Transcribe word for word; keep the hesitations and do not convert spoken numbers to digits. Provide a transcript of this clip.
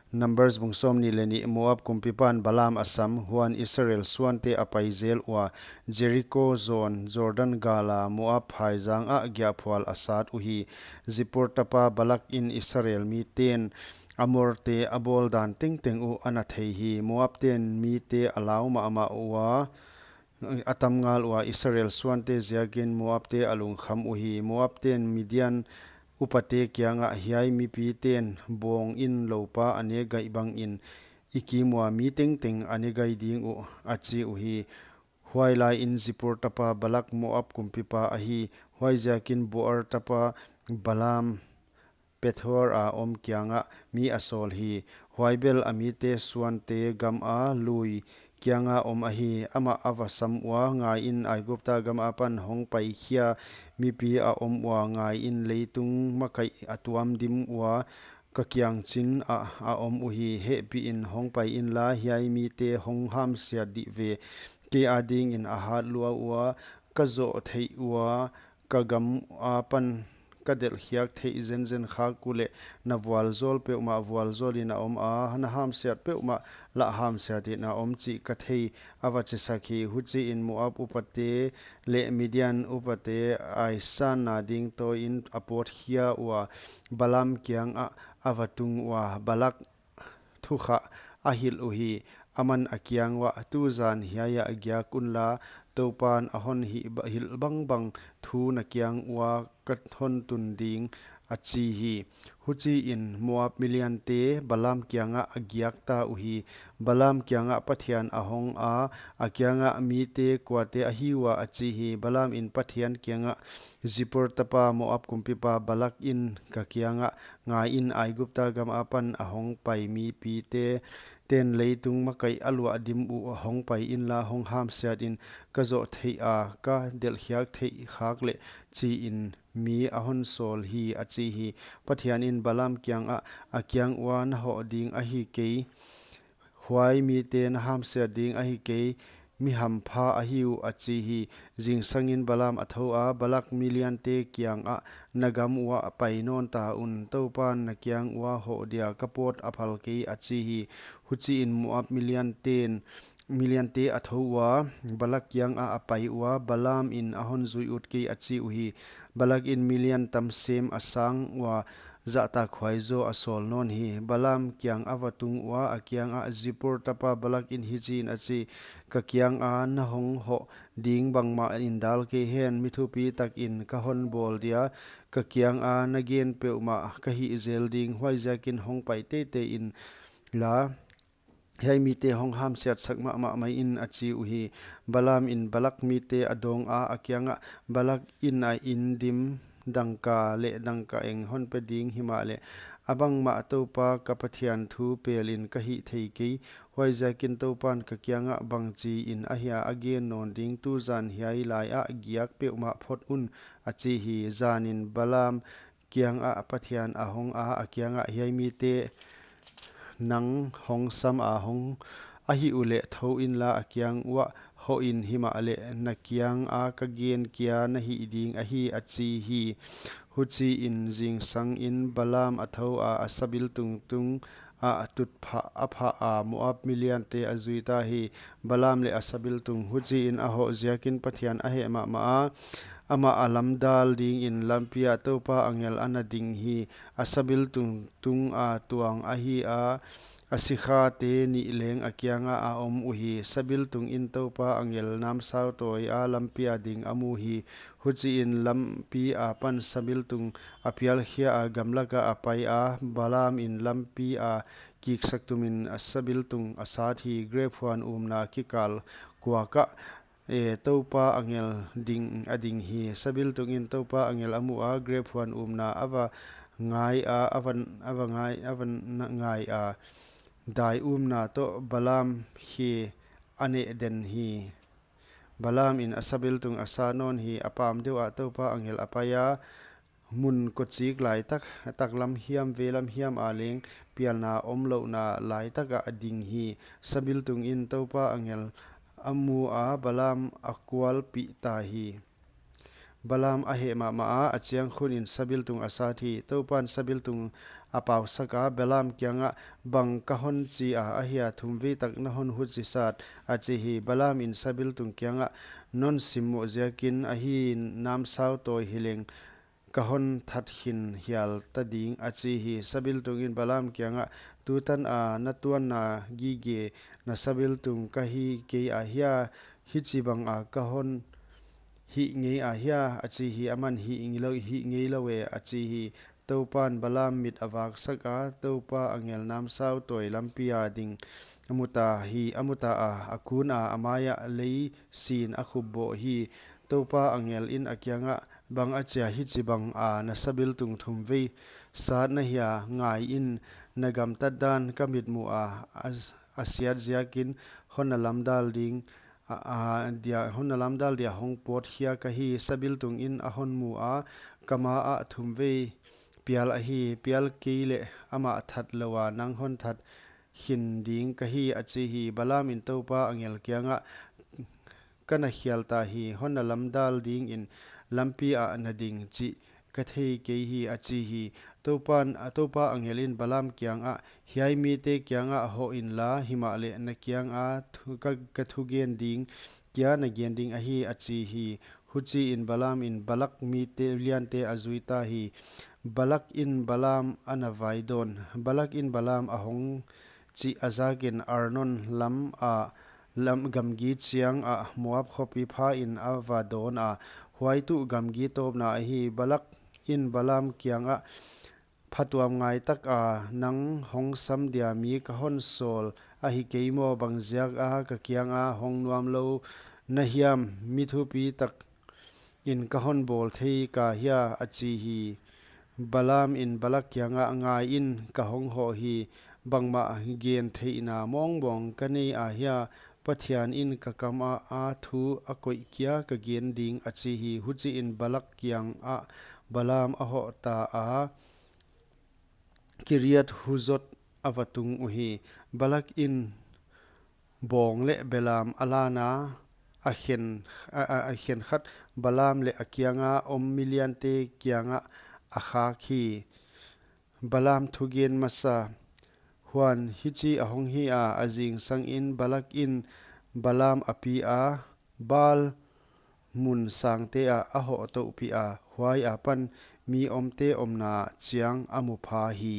Numbers bung sawmnih leh nih. Moab kumpipan Balaam a sam, huan Israel suante a pai zel ua, Jeriko zawn Jordan gala Moab phaizang ah giahphual a sat uhi. Zippor tapa Balak in Israel miten Amorte a bawl dan tengteng uh a na thei hi. Moabten mite a lau mahmah ua, a tam ngal ua, Israel suante ziakin Moabte a lungkham uhi. Moabten Midian upate kiangah, hiai mipiten bawng in loupa a ne gaih bangin i kim ua mi tengteng a ne gaih ding uh, a chi uhi. Huailaiin Zippor tapa Balak Moab kumpipa ahi. Huaiziakin Beor tapa Balaam Pethor a om kiangah mi a sawl hi. Huaibel a mite suante gama lui kianga om ahi. Amah a va sam ua, ngaiin, Aigupta gam apan hong paikhia mipi a om ua, ngaiin, leitung makaih a tuam dim ua, ka kiang chin ah a om uhi. Hehpihin hong pai inla, hiai mite hong hamsiat dih ve. Kei adingin a hat lua ua, ka zoh theih ua, ka gam apan ka delhkhiak theih zenzen khak uleh, na vualzawl peuhmah vualzawlin a om a, na hamsiat peuhmah lah hamsiatin a om chih ka thei, a va chisak hi. Huchiin Moab upate leh Midian upate aisanna ding tawiin a pawtkhia ua, Balaam kiangah a va tung ua, Balak thukhah a hilh uhi. Aman a kiang uah, tuzan hiaiah giak unla, Toupan a hon hih ba-, hilh bangbang thu na kiang ua ka hon tun ding, a chi hi. Huchiin Moab miliante Balaam kiangah a giak ta uhi. Balaam kiangah Pathian a hong a, a kiangah, mite kuate ahi ua, a chi hi. Balaam in Pathian kiangah, Zippor tapa Moab kumpipa Balak in ka kiangah, ngaiin, Aigupta gam apan a hong pai mipite ten leitung makaih a luah dim uh hong pai inla, hong hamsiatin, ka zoh theih a, ka delhkhiak theih khak leh, chiin mi a hon sawl hi, a chi hi. Pathian in Balaam kiangah, a kiang ua na hoh ding ahi kei, huai mite na hamsiat ding ahi kei, mi hampha ahi uh, a chi hi. Zingsangin Balaam a thou a, Balak miliante kiangah, na gam uah pai nawn ta un, Toupan na kiang ua hoh dia ka pawt a phal kei, a chi hi. Huchiin Moab milianten, miliante a thou ua, Balak kiangah a pai ua, Balaam in a hon zui ut kei, a chi uhi. Balak in milian tam sem a sang ua, zahtak huai zaw a sawl nawn hi. Balaam kiang a va tung ua, a kiangah, Zippor tapa Balak in hichiin a chi, ka kianga na hong hoh ding bangmah indal kei hen, mi thupi takin ka hon bawl dia, ka kianga na gen peuhmah ka hih zel ding, huaiziakin hong pai teitei inla, hiai mite hong hamsiat sak mahmah mai in, a chi uhi. Balaam in Balak mite a dawng a, a kiangah, Balak in a inn dim dangka leh dangka eng hon pe ding himahleh, a bangmah Toupa ka Pathian thu pelin ka hih thei kei, huaiziakin Toupan ka kiangah bangchiin ahia a gen nawn ding, tuzan hiai laiah giak peuhmah phot un, a chi hi. Zanin Balaam kiangah Pathian a hong a, a kiangah, hiai mite nang hong sam a hong ahih uleh thou inla, a kiang uah hoh in, himahleh na kianga ka gen kia na hih ding ahi, a chi hi. Huchiin zingsangin Balaam a thou a, a sabiltung tungah tutphah a phah a, Moab miliante a zui ta hi. Balaam leh a sabiltung. Huchiin a hoh ziakin Pathian a heh mahmah a, amah a lamdal dingin lampia Toupa angel a na ding hi. A sabiltung tunga tuang ahi a, a sikhate nih leng a kianga a om uhi. Sabiltung in Toupa angel namsau tawia lampia ding a mu hi. Huchiin lampi apan sabiltung a pialkhia a, gamlaka a pai a, Balaam in lampia kiksak tumin a sabiltung a sat hi. Grep huan umna kikal kuakah, e, Toupa angel ding a ding hi. Sabiltung in Toupa angel a mu a, grep huan umna a va ngai a, a va, a va ngai, a va na-, ngai a, dai umna toh Balaam khe a neh den hi. Balaam in a sabiltung a sat nawn hi. A pam deuh ah Toupa angel a pai a, mun kawchik laitak, taklam hiam veilam hiam a leng pialna omlouhna laitakah a ding hi. Sabiltung in Toupa angel a mu a, Balaam a kualpih ta hi. Balaam a heh mahmah a, a chiang khun in sabiltung a sat hi. Toupan sabiltung a pausak a, Balaam kiangah, Bang ka hon chi a ahia, thumvei tak na hon huchi sat? a chi hi. Balaam in sabiltung kiangah, Non simmoh ziakin ahi, namsau tawi hileng ka hon that khin hial ta ding, a chi hi. Sabiltung in Balaam kiangah, Tutan a na tuanna gige na sabiltung ka hi kei ahia, hichibang a ka hon hih ngei ahia? a chi hi. Aman, Hih ngei lou, hih ngei lou e, a chi hi. Toupan Balaam mit a vaksak a, Toupa angel namsau tawi lampi a ding a mu ta hi, a mu ta a, a kun a, a mai ah lei sin a khupboh hi. Toupa angel in a kiangah, Bang achia hichibang a na sabiltung thumvei sat na hia? Ngai in, na gamtat dan ka mit mu a, a, a siat ziakin hon na lamdal ding, a, a, dia, hon na lamdal dia hong pawt khia ka hi. Sabiltung in a hon mu a, ka ma ah thumvei pial ahi, pial kei leh amah that lou a nang hon that khin ding ka hi, a chi hi. Balaam in Toupa angel kiangah, Ka na khial ta hi, hon na lamdal ding in lampi ah na ding chih ka thei kei hi, a chi hi. Toupan, a Toupa angel in Balaam kiangah, Hiai mite kiangah hoh inla, himahleh na kiang a thu, ka, ka thugen ding kia na gen ding ahi, a chi hi. Huchiin Balaam in Balak mite liante a zui ta hi. Balak in Balaam a na vaidawn. Balak in Balaam a hong chih a zakin Arnon lam ah, lam gamgi chiang ah Moab khopi pha in a va dawn a. Huai tuh gamgi tawpna ahi. Balak in Balaam kiangah, Phatuam ngai tak a nang hong sam dia mi ka hon sawl ahi kei maw? Bang ziak a ka kiang a hong nuam lou na hiam? Mi thupi tak in ka hon bawl thei ka hia? a chi hi. Balaam in Balak kiangah, Ngai in, ka hong hoh hi, bangmah gen theihna mawngmawng ka nei ahia? Pathian in ka kam a, a thu a koih kia ka gen ding, a chi hi. Huchiin Balak kiangah Balaam a hoh ta a, Kiriat Huzot a va tung uhi. Balak in bawng leh belam a lan a, a khen, a, a, a khenkhat Balaam leh a kiang a om mi liante kiangah a khak hi. Balaam thugen masa. Huan hichi a hong hi a, a zingsang in Balak in Balaam a pi a, Baal mun sangte ah a hoh touhpih a, huai apan mi omte omna chiang a mu pha hi.